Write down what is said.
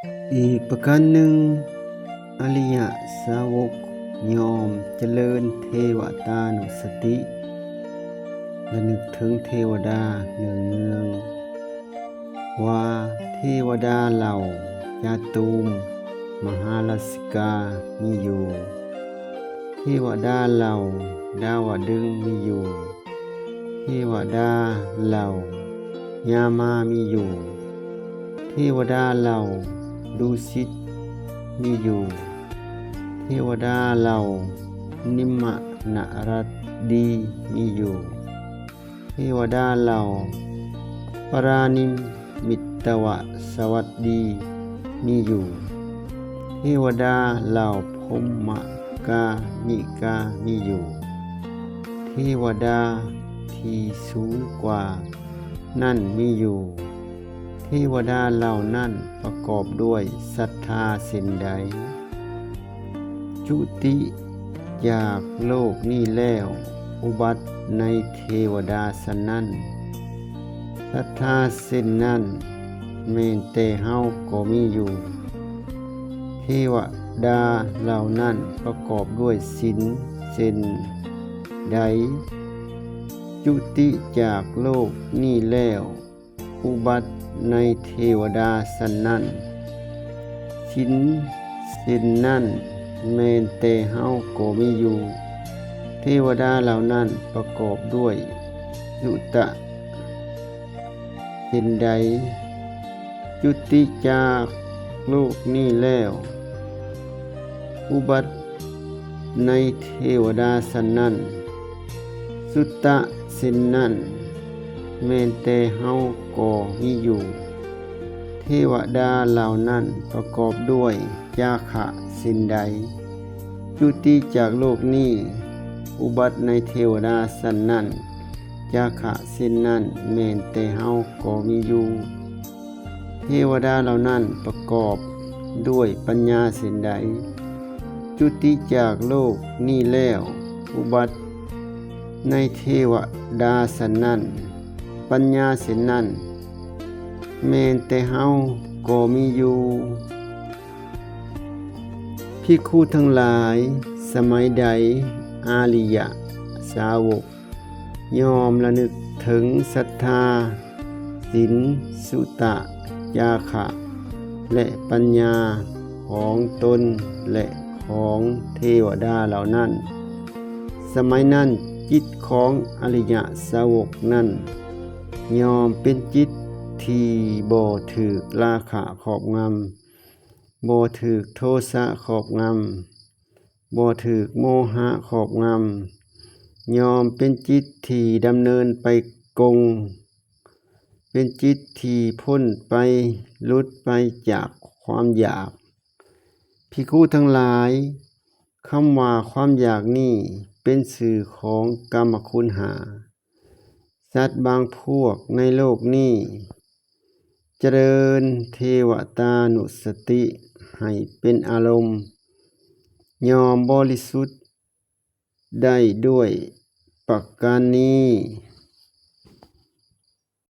ອີກປະການໜຶ່ງ, ອະລິຍະສາວົກຍ່ອມຈະເລີນເທວະຕານຸສະຕິ ລະນຶກເຖິງເທວະດາເນືອງໆ ວ່າເທວະດາເຫຼົ່າຈາຕຸມມະຫາລາຊິກາມີຢູ່, ເທວະດາເຫຼົ່າດາວະດຶງມີຢູ່, ເທວະດາເຫຼົ່າຍາມາມີຢູ່, ເທວະດາເຫຼົ່າດູສິດມີຢູ່, ເທວະດາເຫຼົ່ານິມມະນະຣັດດີມີຢູ່, ເທວະດາເຫຼົ່າປາຣານິມມິດຕະວະສະວັດດີມີຢູ່, ເທວະດາເຫຼົ່າພົມມະການິກາມີຢູ່, ເທວະດາທີ່ສູງກວ່ານັ້ນມີຢູ່, ເທວະດາເຫຼົ່ານັ້ນປະກອບດ້ວຍສັດທາເຊັ່ນໃດ? ຈຸຕິຈາກໂລກນີ້ແລ້ວ ອຸບັດໃນເທວະດາຊັ້ນນັ້ນ, ສັດທາເຊັ່ນນັ້ນແມ່ນແຕ່ເຮົາກໍມີຢູ່. ເທວະດາເຫຼົ່ານັ້ນປະກອບດ້ວຍສິນເຊັ່ນໃດ? ຈຸຕິຈາກໂລກນີ້ແລ້ວ ອຸບັດໃນເທວະດາຊັ້ນນັ້ນ, ສິນເຊັ່ນນັ້ນແມ່ນແຕ່ເຮົາກໍມີຢູ່. ເທວະດາເຫຼົ່ານັ້ນປະກອບດ້ວຍສຸຕະເຊັ່ນໃດ? ຈຸຕິຈາກໂລກນີ້ແລ້ວ ອຸບັດໃນເທວະດາຊັ້ນນັ້ນ, ສຸຕະເຊັ່ນນັ້ນແມ່ນແຕ່ເຮົາກໍມີຢູ່. ເທວະດາເຫຼົ່ານັ້ນປະກອບດ້ວຍຈາຄະເຊັ່ນໃດ? ຈຸຕິຈາກໂລກນີ້ ອຸບັດໃນເທວະດາຊັ້ນນັ້ນ, ຈາຄະເຊັ່ນນັ້ນແມ່ນແຕ່ເຮົາກໍມີຢູ່. ເທວະດາເຫຼົ່ານັ້ນປະກອບດ້ວຍປັນຍາເຊັ່ນໃດ? ຈຸຕິຈາກໂລກນີ້ແລ້ວ ອຸບັດໃນເທວະດາຊັ້ນນັ້ນ, ປັນຍາເຊັ່ນນັ້ນແມ່ນແຕ່ເຮົາກໍມີຢູ່. ພິກຂຸທັງຫຼາຍ, ສະໄໝໃດອະລິຍະສາວົກ ຍ່ອມລະນຶກເຖິງສັດທາ, ສິນ, ສຸຕະ, ຈາຄະ ແລະ ປັນຍາຂອງຕົນ ແລະ ຂອງເທວະດາເຫຼົ່ານັ້ນ, ສະໄໝນັ້ນຈິດຂອງອະລິຍະສາວົກນັ້ນ ຍ່ອມເປັນຈິດທີ່ບໍ່ຖືກລາຄະຄອບງຳ, ບໍ່ຖືກໂທສະຄອບງຳ, ບໍ່ຖືກໂມຫະຄອບງຳ, ຍ່ອມເປັນຈິດທີ່ດຳເນີນໄປກົງ, ເປັນຈິດທີ່ພົ້ນໄປ, ຫຼຸດໄປຈາກຄວາມຢາກ. ພິກຂຸທັງຫຼາຍ, ຄຳວ່າຄວາມຢາກນີ້ເປັນຊື່ຂອງກາມະຄຸນຫ້າ. ສັດບາງພວກໃນໂລກນີ້ຈະເລີນເທວະຕານຸສະຕິໃຫ້ເປັນອາລົມ ຍ່ອມບໍລິສຸດໄດ້ດ້ວຍປະການນີ້.